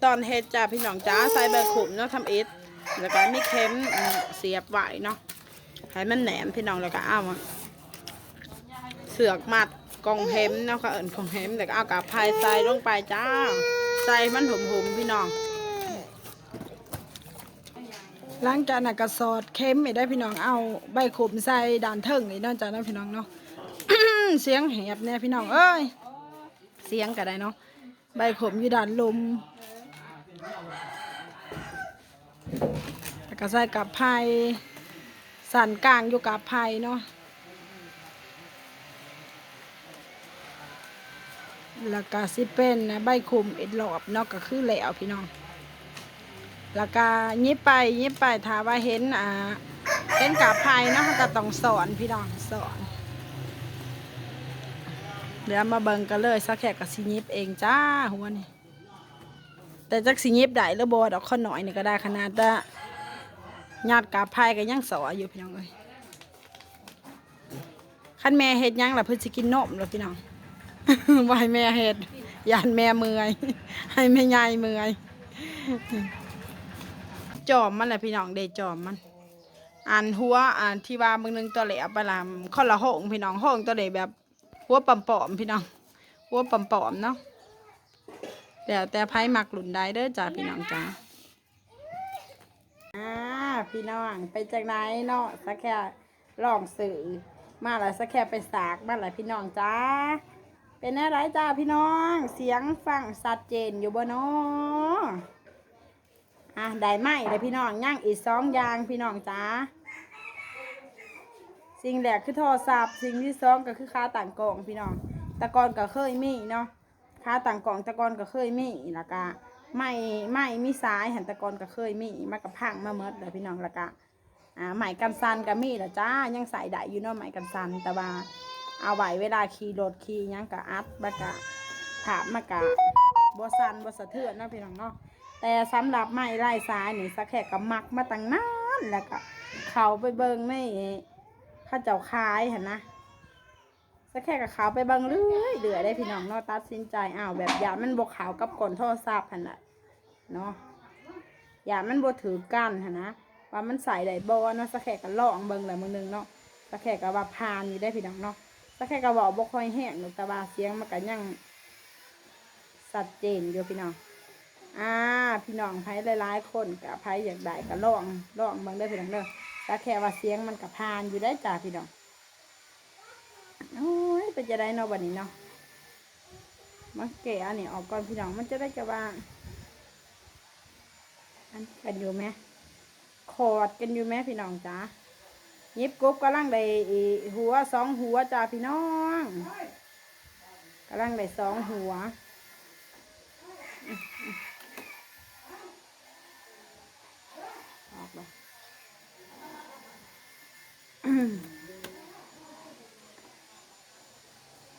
ຕອນເຮັດຈ້າພີ່ນ້ອງຈ້າ ໃສ່ໃບຂົມເນາະ ທຳອິດ ແລ້ວກໍມີເຂັມ ອາ ສຽບໄວ້ເນາະ ໃຫ້ມັນແໜ້ນພີ່ນ້ອງ ແລ້ວກໍເອົາ ເຊືອກມັດກ່ອງເຂັມເນາະ ເຂົາເອີ້ນກ່ອງເຂັມ ແລ້ວກໍເອົາກາບໄຜ່ໃສ່ລົງໄປຈ້າ ໃສ່ໃຫ້ມັນຫຸ້ມໆ ພີ່ນ້ອງ. ຫຼັງຈາກນັ້ນກໍສອດເຂັມອີກໄດ໋ພີ່ນ້ອງ ເອົາໃບຂົມໃສ່ດ້ານເທິງອີກເນາະຈ້າເນາະ ພີ່ນ້ອງເນາະ. ສຽງແຫບແດ່ພີ່ນ້ອງເອີຍ ສຽງກໍໄດ້ເນາະ ໃບຂົມຢູ່ດ້ານລຸ່ມ ແລ້ວກໍໃສ່ກາບໄຜ່ ຊັ້ນກາງຢູ່ກາບໄຜ່ເນາະ ແລ້ວກໍຊິເປັນໃບຂົມອີກລອບເນາະ ກໍຄືແລ້ວພີ່ນ້ອງ. ແລ້ວກໍຫຍິບໄປຫຍິບໄປ ຖ້າວ່າເຫັນ ອ່າ ເຫັນກາບໄຜ່ເນາະ ເຮົາກໍຕ້ອງຊ້ອນພີ່ນ້ອງ ຊ້ອນ. ດຽວມາເບິ່ງກັນເລີຍ ສາວແຂກກໍຊິຫຍິບເອງຈ້າ ຫົວນີ້ ແຕ່ຈັກຊິຫຍິບໄດ້ຫຼືບໍ່ດອກ ຂ້ອຍນ້ອຍນີ້ກໍໄດ້ ຂະໜາດວ່າຍາດກາບໄຜ່ກໍຍັງສໍ້ຢູ່ພີ່ນ້ອງເອີຍ. ຄັນແມ່ເຮັດຫຍັງລະເພິ່ນຊິກິນນົມລະພີ່ນ້ອງ ບໍ່ໃຫ້ແມ່ເຮັດ ຢ້ານແມ່ເມື່ອຍ ໃຫ້ແມ່ໃຫຍ່ເມື່ອຍ. ຈອມມັນລະພີ່ນ້ອງເດ້ ຈອມມັນ ອັນຫົວ ອັນທີ່ວ່າມື້ໜຶ່ງຕົວແຫຼກໄປລະ ຄົນລະໂຮງພີ່ນ້ອງ ໂຮງຕົວເດ້ແບບ ຫົວປ້ອມໆ ພີ່ນ້ອງ ຫົວປ້ອມໆ ເນາະ ແລ້ວແຕ່ໃຜມັກລຸ້ນໃດເດີ້ຈ້າ ພີ່ນ້ອງຈ້າ. ອ່າ ພີ່ນ້ອງ ເປັນຈັ່ງໃດເນາະ ສາແຂກລອງຊື້ມາລະ ສາແຂກໄປສາກມາລະ ພີ່ນ້ອງຈ້າ. ເປັນແນວໃດຈ້າພີ່ນ້ອງ ສຽງຟັງຊັດເຈນຢູ່ບໍ່ເນາະ? ອ່າ ໄດ້ໄມ້ແລ້ວພີ່ນ້ອງ ຍັງອີກສອງຢ່າງພີ່ນ້ອງຈ້າ ສິ່ງແລກຄືໂທລະສັບ ສິ່ງທີສອງກໍຄືຂາຕັ້ງກ້ອງພີ່ນ້ອງ ແຕ່ກ່ອນກໍເຄີຍມີເນາະ ຂາຕັ້ງກ້ອງແຕ່ກ່ອນກໍເຄີຍມີ ແລ້ວກະໄມ້ ໄມ້ມີສາຍຫັ້ນ ແຕ່ກ່ອນກໍເຄີຍມີ ມັນກໍພັງມາໝົດແລ້ວພີ່ນ້ອງ ແລ້ວກະ ອ່າ ໄມ້ກັນສັ່ນກໍມີແຫຼະຈ້າ ຍັງໃຊ້ໄດ້ຢູ່ເນາະ ໄມ້ກັນສັ່ນ ແຕ່ວ່າເອົາໄວ້ເວລາຂີ່ລົດຂີ່ຫຍັງກໍອັດ ມັນກໍ ພາບມັນກໍບໍ່ສັ່ນບໍ່ສະເທືອນເນາະ ພີ່ນ້ອງເນາະ. ແຕ່ສຳລັບໄມ້ລາຍສາຍນີ້ ສາແຂກກໍມັກມາຕັ້ງນານ ແລ້ວກໍເຂົ້າໄປເບິ່ງໃນເຂົາເຈົ້າຂາຍຫັ້ນນະ ສາແຂກກໍເຂົ້າໄປເບິ່ງເລື້ອຍໆ ເດ້ພີ່ນ້ອງເນາະ ຕັດສິນໃຈເອົາ ແບບຢ້ານມັນບໍ່ເຂົ້າກັບກ້ອງໂທລະສັບຫັ້ນລະເນາະ ຢ້ານມັນບໍ່ຖືກກັນຫັ້ນນະ ວ່າມັນໃຊ້ໄດ້ບໍ່ເນາະ. ສາແຂກກໍລອງເບິ່ງແລ້ວມື້ໜຶ່ງເນາະ ສາແຂກກໍວ່າຜ່ານຢູ່ເດ້ພີ່ນ້ອງເນາະ. ສາແຂກກໍເວົ້າບໍ່ຄ່ອຍແຮງດອກ ແຕ່ວ່າສຽງມັນກໍຍັງຊັດເຈນຢູ່ພີ່ນ້ອງ. ອ່າ ພີ່ນ້ອງໃຜຫຼາຍໆຄົນກໍ ໃຜຢາກໄດ້ກໍລອງ ລອງເບິ່ງເດີພີ່ນ້ອງເດີ ສາແຂກວ່າສຽງມັນກໍຜ່ານຢູ່ເດ້ຈ້າພີ່ນ້ອງ. ໂອ້ຍ ເປັນຈັ່ງໃດເນາະບັດນີ້ເນາະ ມາແກະອັນນີ້ອອກກ່ອນພີ່ນ້ອງ ມັນຈະໄດ້ກະວ່າ ອັນກັນຢູ່ແມ ຂອດກັນຢູ່ແມພີ່ນ້ອງຈ້າ. ຫຍິບກົບກຳລັງໄດ້ອີກຫົວສອງຫົວຈ້າພີ່ນ້ອງ ກຳລັງໄດ້ສອງຫົວ ອອກແລ້ວ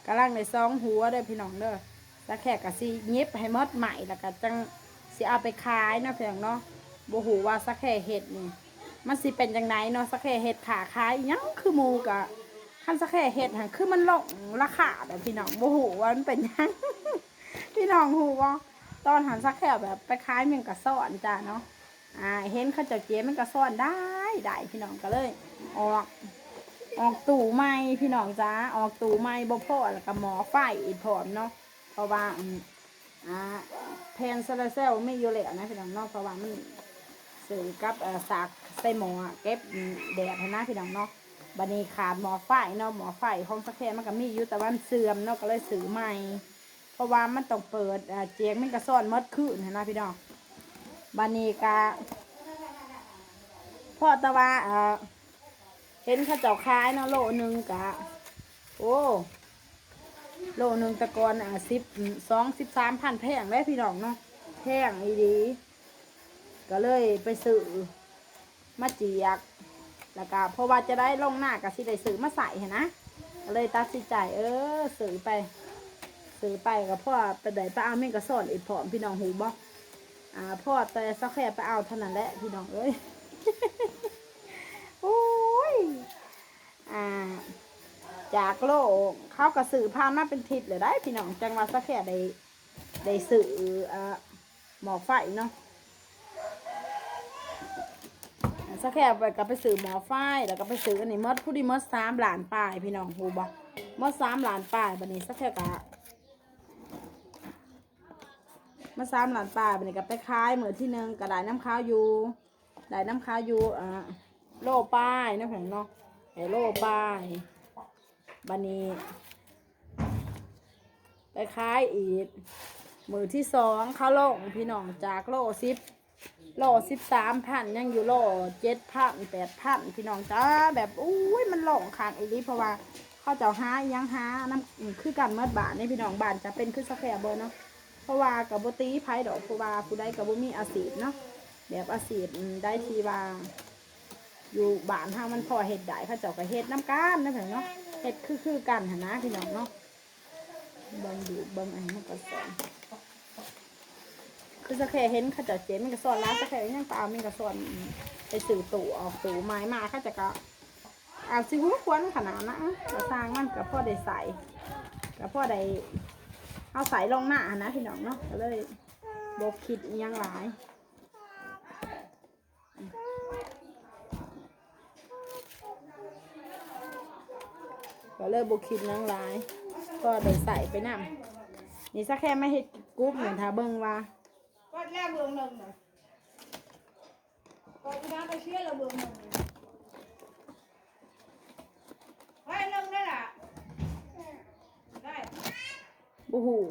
ກຳລັງໄດ້ສອງຫົວເດີພີ່ນ້ອງເດີ. ສາແຂກກໍຊິຫຍິບໃຫ້ໝົດໄມ້ ແລ້ວກໍຈັ່ງຊິເອົາໄປຂາຍເນາະພີ່ນ້ອງເນາະ. ບໍ່ຮູ້ວ່າສາແຂເຮັດນີ້ ມັນຊິເປັນຈັ່ງໃດເນາະ. ສາແຂເຮັດຄ້າຂາຍອີ່ຫຍັງຄືໝູ່ ກໍຄັນສາແຂເຮັດຫັ້ນ ຄືມັນລົງລາຄາເດີພີ່ນ້ອງ ບໍ່ຮູ້ວ່າມັນເປັນຫຍັງ. ພີ່ນ້ອງຮູ້ບໍ່ ຕອນຫັ້ນສາແຂແບບໄປຂາຍແມງກະຊອນຈ້າເນາະ ອ່າ ເຫັນເຂົາເຈົ້າເຈຍແມງກະຊອນໄດ້ ໄດ້ພີ່ນ້ອງ ກໍເລີຍອອກ ອອກຕູ້ໃໝ່ພີ່ນ້ອງຈ້າ ອອກຕູ້ໃໝ່ບໍ່ພໍ ແລ້ວກໍໝໍ້ໄຟອີກພ້ອມເນາະ. ເພາະວ່າ ອາ ແຜ່ນໂຊລາເຊວມີຢູ່ແລ້ວນະພີ່ນ້ອງເນາະ ເພາະວ່າມັນຊື້ກັບ ເອີ ສາກໃສ່ໝໍ້ເກັບແດດຫັ້ນນະພີ່ນ້ອງເນາະ. ບັດນີ້ຂາດໝໍ້ໄຟເນາະ ໝໍ້ໄຟຂອງສາແຂມັນກໍມີຢູ່ ແຕ່ວ່າມັນເສື່ອມເນາະ ກໍເລີຍຊື້ໃໝ່ ເພາະວ່າມັນຕ້ອງເປີດ ເອີ ຈຽກແມງກະຊອນໝົດຄືນຫັ້ນນະພີ່ນ້ອງ. ບາດນີ້ກະ ເພາະແຕ່ວ່າ ເອີ ເຫັນເຂົາເຈົ້າຂາຍເນາະ ໂລໜຶ່ງກະ ໂອ້ ໂລໜຶ່ງແຕ່ກ່ອນ ອາ ສິບ ສອງ ສິບສາມພັນ ແພງເດ້ພີ່ນ້ອງເນາະ ແພງອີ່ຫຼີ ກໍເລີຍໄປຊື້ ມາຈຽກ ແລ້ວກະເພາະວ່າຈະໄດ້ລົງນາກະຊິໄດ້ຊື້ມາໃສ່ຫັ້ນນະ ກໍເລີຍຕັດສິນໃຈ ເອີ ຊື້ໄປ ຊື້ໄປກໍພໍໄດ້ໄປເອົາແມງກະຊອນອີກພ້ອມ ພີ່ນ້ອງຮູ້ບໍ່? ອ່າ ພໍແຕ່ສາແຄໄປເອົາເທົ່ານັ້ນແຫຼະພີ່ນ້ອງເອີຍ ໂອ້ຍ ອ່າ ຈາກໂລ ເຂົາກໍຊື້ຜ່ານມາເປັນທິດແລ້ວໄດ໋ພີ່ນ້ອງ ຈັ່ງວ່າສາແຄໄດ້ ໄດ້ຊື້ ອ່າ ໝໍ້ໄຟເນາະ. ສາວແຄໄປ ກໍໄປຊື້ໝໍ້ໄຟ ແລ້ວກໍໄປຊື້ອັນນີ້ໝົດ ຜູ້ດີໝົດສາມລ້ານປາຍ ພີ່ນ້ອງຮູ້ບໍ່? ໝົດສາມລ້ານປາຍ. ບັດນີ້ສາວແຄກໍ ມາສາມລ້ານປາຍ ບັດນີ້ກໍໄປຂາຍ ມື້ທີໜຶ່ງກໍໄດ້ນຳເຂົາຢູ່ ໄດ້ນຳເຂົາຢູ່ ເອີ ໂລປາຍເນາະ ພີ່ນ້ອງເນາະ ໄດ້ໂລປາຍ. ບັດນີ້ໄປຂາຍອີກ ມື້ທີສອງເຂົາລົງ ພີ່ນ້ອງ ຈາກໂລສິບ ໂລສິບສາມພັນ ຍັງຢູ່ໂລເຈັດພັນ ແປດພັນ ພີ່ນ້ອງຈ້າ. ແບບ ໂອ້ຍ ມັນລົງຄັກອີ່ຫຼີ ເພາະວ່າເຂົາເຈົ້າຫາອີ່ຫຍັງ ຫານຳ ຄືກັນໝົດບ້ານນີ້ ພີ່ນ້ອງ. ບ້ານຈະເປັນຄືສາວແຄເບິດເນາະ ເພາະວ່າກໍບໍ່ຕິໃຜດອກ ເພາະວ່າຜູ້ໃດກໍບໍ່ມີອາຊີບເນາະ ແບບອາຊີບໃດທີ່ວ່າຢູ່ບ້ານເຮົາມັນພໍເຮັດໄດ້ ເຂົາເຈົ້າກໍເຮັດນຳກັນນະ ພີ່ນ້ອງເນາະ ເຮັດຄືໆກັນຫັ້ນນະ ພີ່ນ້ອງເນາະ. ເບິ່ງດູ ເບິ່ງອັນນີ້ມັນກໍສອນ ຄືສາວແຄເຫັນເຂົາເຈົ້າເຈັບ ມັນກໍສອນຫຼາຍ ສາວແຄຍັງໄປເອົາ ມັນກໍສອນ ໄປຊື້ຕູ້ ອອກຕູ້ໃໝ່ມາ ເຂົາເຈົ້າກໍ ອາດຊິຫົວຂວັນຂະໜາດນະ ກະຊ່າງມັນ ກະພໍໄດ້ໃຊ້ ກະພໍໄດ້ເອົາໃສ່ລົງໜ້າຫັ້ນນະ ພີ່ນ້ອງເນາະ ກະເລີຍບໍ່ຄິດອີ່ຫຍັງຫຼາຍ ກະເລີຍບໍ່ຄິດຫຍັງຫຼາຍ ພໍໄດ້ໃຊ້ໄປນຳ. ນີ້ສາວແຄມາເຮັດກຸບນີ້ ຖ້າເບິ່ງວ່າ ວັດແລ້ວເບື້ອງໜຶ່ງນະ ກໍອີນາງໄປເຊຍລະເບິ່ງໜຶ່ງ ໄວ້ໜຶ່ງໄດ້ລະ ໄດ້ ບໍ່ຮູ້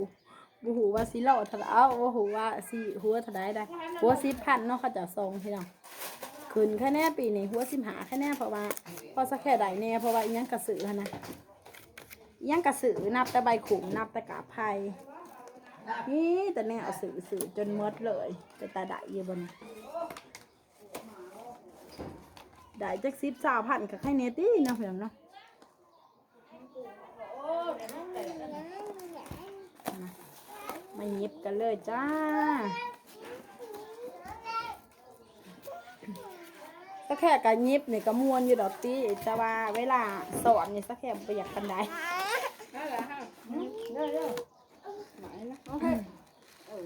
ບໍ່ຮູ້ວ່າຊິລໍເທົ່າໃດ ເອົ້າ ບໍ່ຮູ້ວ່າຊິຫົວເທົ່າໃດໄດ໋ ຫົວສິບພັນເນາະ ເຂົາເຈົ້າສົ່ງ ພີ່ນ້ອງ. ຂຶ້ນຄະແນນປີນີ້ຫົວສິບຫ້າຄະແນນ ເພາະວ່າພໍສາແຄໄດ້ແດ່ ເພາະວ່າອີ່ຫຍັງກະຊື້ຫັ້ນນະ ອີ່ຫຍັງກະຊື້ ນັບແຕ່ໃບຂຸມ ນັບແຕ່ກາບໄຜ່ ມີແຕ່ແນວຊື້ ຊື້ຈົນໝົດເລີຍ. ເປັນຕາໄດ້ຢູ່ບໍ່ນີ້? ໄດ້ຈັກສິບ ຊາວພັນກໍໃຄແດ່ຕິເນາະ ພີ່ນ້ອງເນາະ. ມາຫຍິບກັນເລີຍຈ້າ. ສາແຄກະຫຍິບນີ້ກະມ່ວນຢູ່ດອກຕິ ແຕ່ວ່າເວລາສອນນີ້ສາແຄບໍ່ຢາກປານໃດ. ໄດ້ແລ້ວ ເດີໆ ໄໝນະ ໂອເຄ ເອີ.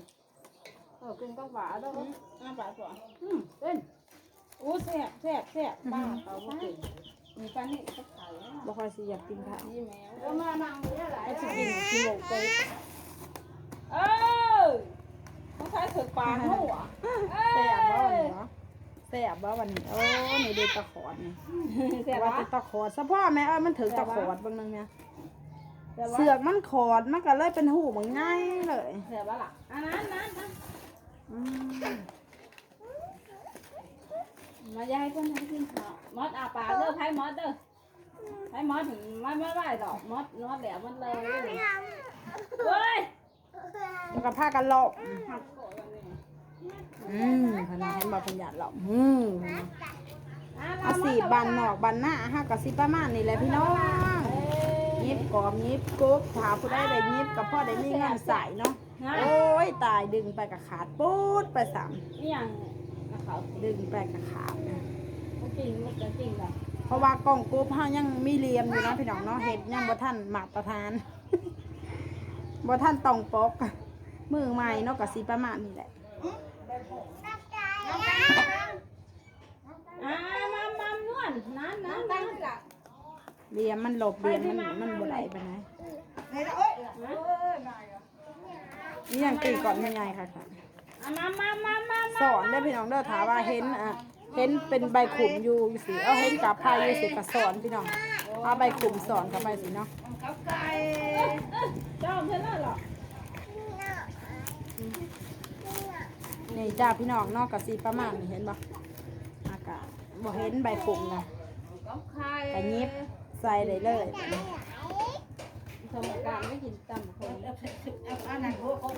ເອີ ກິນກັບຫວາເດີ ອືມ ອ້າປາກກ່ອນ ອືມ ເປັນ ໂອ້ ແຊບ ແຊບ ແຊບ ອືຮຶ ປາເຂົາບໍ່ເປັນ ມີປານີ້ກັບເຂົາ ບໍ່ຄ່ອຍຊິຢາກກິນເຂົ້າ ນີ້ແມວ ເອີ ມານັ່ງນີ້ຫຼາຍ ຊິກິນ ກິນໂລເຕັກ ເອີ ຕ້ອງໃຊ້ຖືກປາກຫົວ ເອີ ແຊບບໍ່ບັດນີ້ເນາະ ແຊບບໍ່ບັດນີ້ ໂອ້ ນີ້ເດ້ຕາຂອດນີ້ ແຊບ ວ່າແຕ່ຕາຂອດ ສະເພາະແມ່ເອີຍ ມັນຖືກຕາຂອດເບິ່ງໜຶ່ງແມ່ ເຊືອກມັນຂອດ ມັນກໍເລີຍເປັນຮູບັກໃຫຍ່ເລີຍ ແຊບບໍ່ລະ ອັນນັ້ນ ນັ້ນ ນັ້ນ ອືມ ມາ ຢ່າໃຫ້ເພິ່ນ ໃຫ້ກິນເຂົ້າ ມອດ ອ້າປາກເດີ ໃຜມອດເດີ ໃຜມອດ ມາ ມາໄວ້ດອກ ມອດ ມອດແລ້ວ ມອດເລີຍ ເວີຍ ແລ້ວກໍພາກັນເລາະ ອືມ ເພິ່ນວ່າເຫັນບໍ່ ເພິ່ນຢ້ານເລາະ ອືມ ເພິ່ນວ່າ ອາຊີບບ້ານນອກບ້ານນາເຮົາກໍຊິປະມານນີ້ແຫຼະພີ່ນ້ອງ ຫຍິບກອບຫຍິບກົບ ຖ້າຜູ້ໃດໄດ້ຫຍິບກໍພໍໄດ້ມີເງິນໃຊ້ເນາະ. ໂອ້ຍ ຕາຍ ດຶງໄປກໍຂາດປຸດໄປຊ້ຳ ອີຫຍັງນະເຂົາ ດຶງໄປກໍຂາດ ບໍ່ກິນ ບໍ່ກິນດອກ ເພາະວ່າກ່ອງກົບເຮົາຍັງມີຫຼ່ຽມຢູ່ເນາະພີ່ນ້ອງເນາະ ເຮັດຍັງບໍ່ທັນມາດຕະຖານ ບໍ່ທັນຕ້ອງປອກ ມື້ໃໝ່ເນາະ ກໍຊິປະມານນີ້ແຫຼະ ອ່າ ມາ ມາ ນວນ ນັ້ນ ນັ້ນ ນັ້ນ ຫຼ່ຽມມັນຫຼົບ ຫຼ່ຽມມັນ ມັນບໍ່ໄດ້ປານໃດ ນີ້ລະ ໂອ້ຍ ເອີ ນາຍ ອີຫຍັງຕີກ່ອນແມ່ໃຫຍ່ຄັກ ອ່ະ ມາ ມາ ມາ ມາ ສອນເດີພີ່ນ້ອງເດີ ຖ້າວ່າເຫັນ ອ່າ ເຫັນເປັນໃບຂຸມຢູ່ຈັ່ງຊີ້ ເອົາ ເຫັນກາບໄຜ່ຢູ່ຊີ້ກໍສອນພີ່ນ້ອງ ເອົາໃບຂຸມສອນເຂົ້າໄປຊີ້ເນາະ ເຈົ້າເພິ່ນນັ້ນເນາະ ນີ້ຈ້າພີ່ນ້ອງເນາະ ກໍຊິປະມານນີ້ ເຫັນບໍ່ ອາກາດ ບໍ່ເຫັນໃບຂຸມນະ ກໍຫຍິບໃສ່ໄດ້ເລີຍ ສຳລັບການໄປກິນຕຳບັກຫຸ່ງ ອັນນັ້ນຫົວຂອງ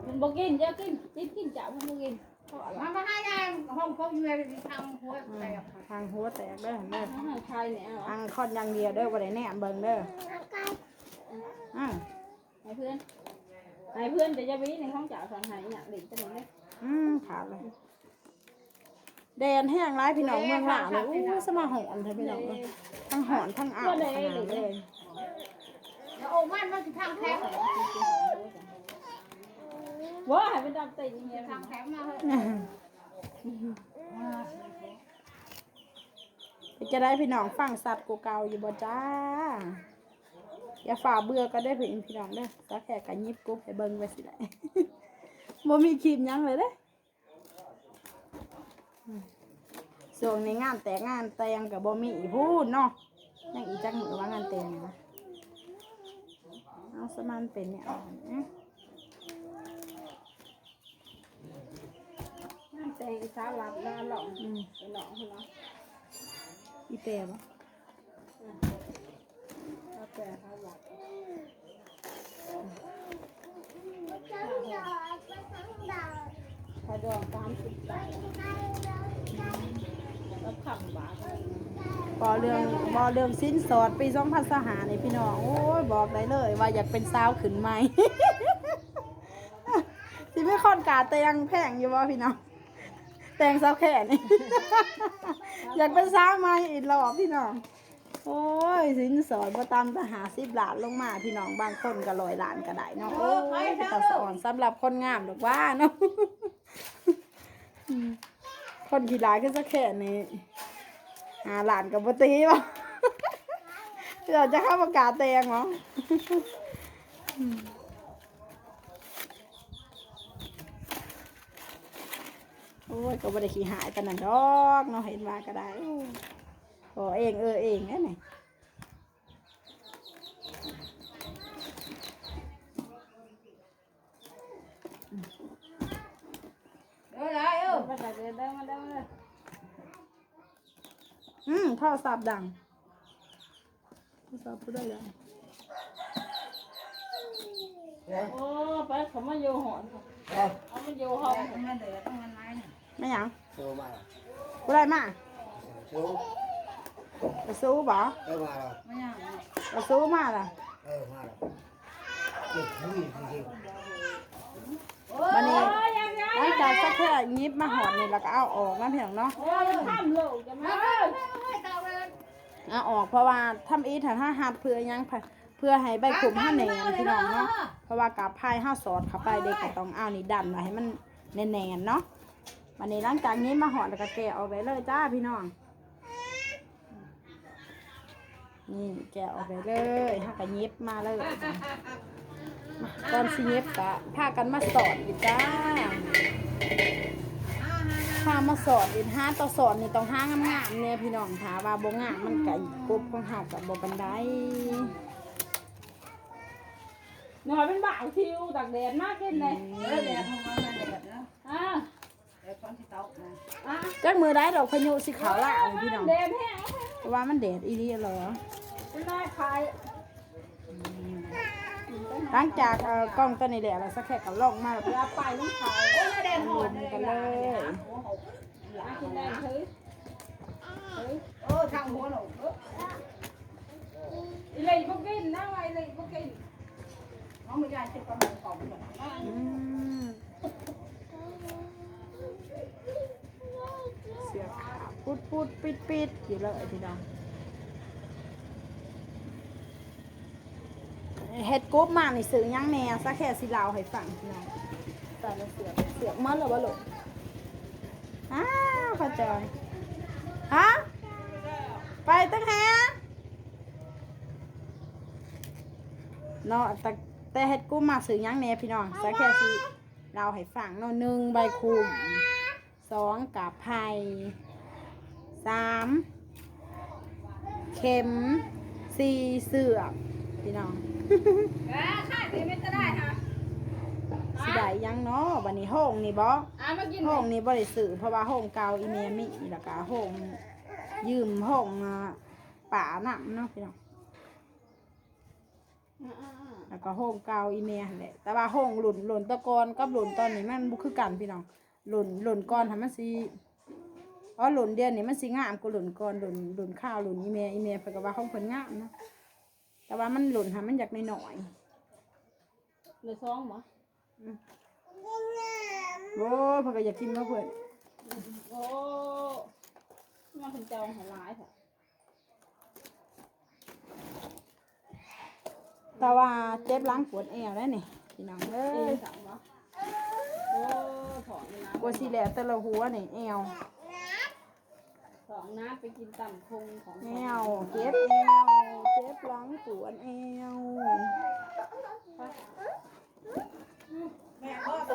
ມັນບໍ່ກິນ ຢ່າກິນ ຕິດກິນເຈົ້າ ມັນບໍ່ກິນ ມາ ມາຫາຍາຍ ຫ້ອງກົກຢູ່ໃນທາງຫົວແຕກ ທາງຫົວແຕກເດີ ເດີ ທາງຄອດຢ່າງດຽວເດີ ບໍ່ໄດ້ແນມເບິ່ງເດີ ອືມ. ໃຫ້ເພື່ອນ ໃຫ້ເພື່ອນ ແຕ່ຢ່າໄປໃນຫ້ອງເຈົ້າ ສອນໃຫ້ຫຍັງເຫຼັ້ນໄປເລີຍ ອືມ ຂາດເລີຍ ແດດແຮງຫຼາຍພີ່ນ້ອງ ເມືອງລາວນີ້ ອູ້ ສະມາຮ້ອນແທ້ພີ່ນ້ອງເອີຍ ທັງຮ້ອນທັງອ້າວຂະໜາດເລີຍ ໂອ້ ມັນ ມັນຊິທາງແຄມ ບໍ່ໃຫ້ມັນດຳຕີນເມຍ ທາງແຄມມາເຮີ້ຍ. ເປັນຈັ່ງໃດພີ່ນ້ອງ ຟັງຊັດກວ່າເກົ່າຢູ່ບໍ່ຈ້າ? ຢ່າຟ້າວເບື່ອກັນເດີພີ່ນ້ອງເດີ. ສາວແຂກກໍຫຍິບກົບໃຫ້ເບິ່ງໄວ້ຊິແຫຼະ ບໍ່ມີຄລິບຫຍັງເລີຍເດ້. ອືມ ຊ່ວງນີ້ງານແຕກງານແຕ່ງກໍບໍ່ມີອີກພຸ້ນເນາະ. ຍັງອີກຈັກມື້ວ່າງານແຕ່ງນະ? ເອົາ ສະມານເປັນແນວນັ້ນ ອືມ ງານແຕ່ງອີສາວລັດນາຫຼອງ ອືມ ໄປຫຼອງພຸ້ນເນາະ. ອີແຕ່ບໍ່? ເວົ້າເລື່ອງ ເວົ້າເລື່ອງສິນສອດປີສອງພັນຊາວຫ້ານີ້ພີ່ນ້ອງ ໂອ້ຍ ບອກໄດ້ເລີຍວ່າຢາກເປັນສາວຂຶ້ນໃໝ່. ຊິມີຄົນກ້າແຕ່ງແພງຢູ່ບໍ່ພີ່ນ້ອງ? ແຕ່ງສາວແຂກນີ້ ຢາກເປັນສາວໃໝ່ອີກລອບພີ່ນ້ອງ. ໂອ້ຍ ສິນສອດບໍ່ຕ່ຳແຕ່ຫ້າສິບລ້ານລົງມາພີ່ນ້ອງ ບາງຄົນກໍຮ້ອຍລ້ານກໍໄດ້ເນາະ. ໂອ້ຍ ເປັນຕາສະອອນສຳລັບຄົນງາມດອກຫວາເນາະ. ອືມ ຄົນຂີ້ຫຼ້າຍຄືສາວແຂກນີ້ ຫ້າລ້ານກໍບໍ່ຕີບໍ່ ເຂົາຈະເຂົ້າປະກາດແຕ່ງບໍ່? ອືມ ໂອ້ຍ ກໍບໍ່ໄດ້ຂີ້ຮ້າຍປານນັ້ນດອກເນາະ ເຫັນວ່າກໍໄດ້ ຂໍເອງເອີເອງແຫຼະນີ້. ເດີຫຼາຍເອີ ມາເດີ ມາເດີ ມາເດີ. ອືມ ໂທລະສັບດັງ ໂທລະສັບຜູ້ໃດດັງ? ໂອ້ ໄປ ເຂົາມາຢູ່ຫ້ອງ ເອົາມາຢູ່ຫ້ອງ ມັນເດີ ຕ້ອງມັນຫຼາຍນະ. ແມ່ນຫຍັງ? ໂຊມາ ຜູ້ໃດມາ? ໂຊ ປະຊູບໍ່? ເອີ ມາແລ້ວ ປະຊູມາລະ ເອີ ມາແລ້ວ. ບັດນີ້ ຫຼັງຈາກສາວແຂກຫຍິບມາຮອດນີ້ ແລ້ວກໍເອົາອອກນະພີ່ນ້ອງເນາະ ເອົາອອກ ເພາະວ່າທຳອິດຫັ້ນ ເຮົາຮັດເພື່ອຫຍັງ? ເພື່ອໃຫ້ໃບຄຸມເຮົາແໜ້ນພີ່ນ້ອງເນາະ ເພາະວ່າກາບໄພເຮົາສອດເຂົ້າໄປເດ້ ກໍຕ້ອງເອົານີ້ດັນໄວ້ໃຫ້ມັນແໜ້ນໆເນາະ. ບັດນີ້ຫຼັງຈາກຫຍິບມາຮອດ ແລ້ວກໍແກະອອກໄດ້ເລີຍຈ້າພີ່ນ້ອງ. ນີ້ແກະອອກໄດ້ເລີຍ ເຮົາກໍຫຍິບມາເລີຍ. ມາ ກ່ອນຊິຫຍິບກໍພາກັນມາສອດອີກຈ້າ ພາມາສອດອີກ. ຫາຕາສອດນີ້ຕ້ອງຫາງາມໆແດ່ພີ່ນ້ອງ ຖ້າວ່າບໍ່ງາມມັນກໍ ກົບຂອງເຮົາກໍບໍ່ປານໃດ. ໜ້ອຍເປັນບ່າວທິວ ຕາກແດດມາກິນເດ້. ອືມ ເອີ ແດດ ເຮົາວ່າແມ່ນແດດເນາະ ອ່າ ແດດຕອນຊິຕົກນະ ອ່າ ຈັກມື້ໃດດອກພາຍຸຊິເຂົ້າລາວນີ້ພີ່ນ້ອງ ແດດແຮງ ເພາະວ່າມັນແດດອີ່ຫຼີເລີຍ ເປັນນາຍຂາຍ. ອືມ ຫຼັງຈາກ ເອີ ກ້ອງຕົວນີ້ແລ້ວ ແລ້ວສາວແຂກກໍລົງມາ ຢ່າໄປນຳເຂົາ ໂອ້ຍ ແດດຮ້ອນ ມາລຸ້ນກັນເລີຍ ມາກິນແດງເຮີຍ ເຮີຍ ເອີ ທາງຫົວໂລກ ເອີ ອີ່ຫຼີບໍ່ກິນນະ ວ່າອີ່ຫຼີບໍ່ກິນ ເອົາມາຢາຍເຈັບປານຂອງເພິ່ນ. ອືມ ເສື້ອຂາວປຸດໆປິດໆຢູ່ເລີຍພີ່ນ້ອງ. ເຮັດກົບມານີ້ຊື້ຫຍັງແດ່? ສາແຂກຊິເລົ່າໃຫ້ຟັງພີ່ນ້ອງ. ໃສ່ລະເສືອກ ເສືອກໝົດແລ້ວບໍ່ລູກ? ອ້າວ ພໍ່ຈອຍ ຮະ? ໄປຕັ້ງແຮງເນາະ. ແຕ່ ແຕ່ເຮັດກົບມາຊື້ຫຍັງແດ່ພີ່ນ້ອງ? ສາແຂກຊິເລົ່າໃຫ້ຟັງເນາະ. ໜຶ່ງ ໃບຄຸມ. ສອງ ກາບໄຜ່. ສາມ ເຂັມ. ສີ່ ເຊືອກ ພີ່ນ້ອງ. ເອີ ຂາຍໄປແມ່ນຈະໄດ້ຫະ? ຊິໄດ້ຫຍັງເນາະ? ບັດນີ້ໂຮງນີ້ບໍ? ອ່າ ມາກິນ ໂຮງນີ້ບໍ່ໄດ້ຊື້ ເພາະວ່າໂຮງເກົ່າອີ່ແມ່ມີ ແລ້ວກະໂຮງ ຢືມໂຮງ ອາ ປ້ານຳເນາະພີ່ນ້ອງ. ອືມໆໆ ແລ້ວກໍໂຮງເກົ່າອີ່ແມ່ຫັ້ນແຫຼະ. ແຕ່ວ່າໂຮງລຸ້ນ ລຸ້ນແຕ່ກ່ອນກັບລຸ້ນຕອນນີ້ມັນບໍ່ຄືກັນພີ່ນ້ອງ. ລຸ້ນ ລຸ້ນກ່ອນຫັ້ນມັນຊິ ອໍ ລຸ້ນດຽວນີ້ມັນຊິງາມກວ່າລຸ້ນກ່ອນ. ລຸ້ນ ລຸ້ນຄາວລຸ້ນອີ່ແມ່ ອີ່ແມ່ເພິ່ນກໍວ່າຂອງເພິ່ນງາມນະ. ແຕ່ວ່າມັນລຸ້ນຫັ້ນມັນຢາກນ້ອຍໆ. ໄດ້ສອງບໍ? ອືມ ໂອ້ ເພິ່ນກໍຢາກກິນເນາະເພິ່ນ. ໂອ້ ມາເພິ່ນຈອງໃຫ້ຫຼາຍແທ້. ອື ແຕ່ວ່າເຈັບຫຼັງປວດແອວໄດ໋ນີ້ ພີ່ນ້ອງເອີຍ. ໂອ້ ກວ່າຊິແລ້ວແຕ່ລະຫົວນີ້ແອວ ສອງນ້ຳໄປກິນຕຳຄົງຂອງ ແອວເຈັບ ແອວເຈັບ ຫຼັງປວດແອວ.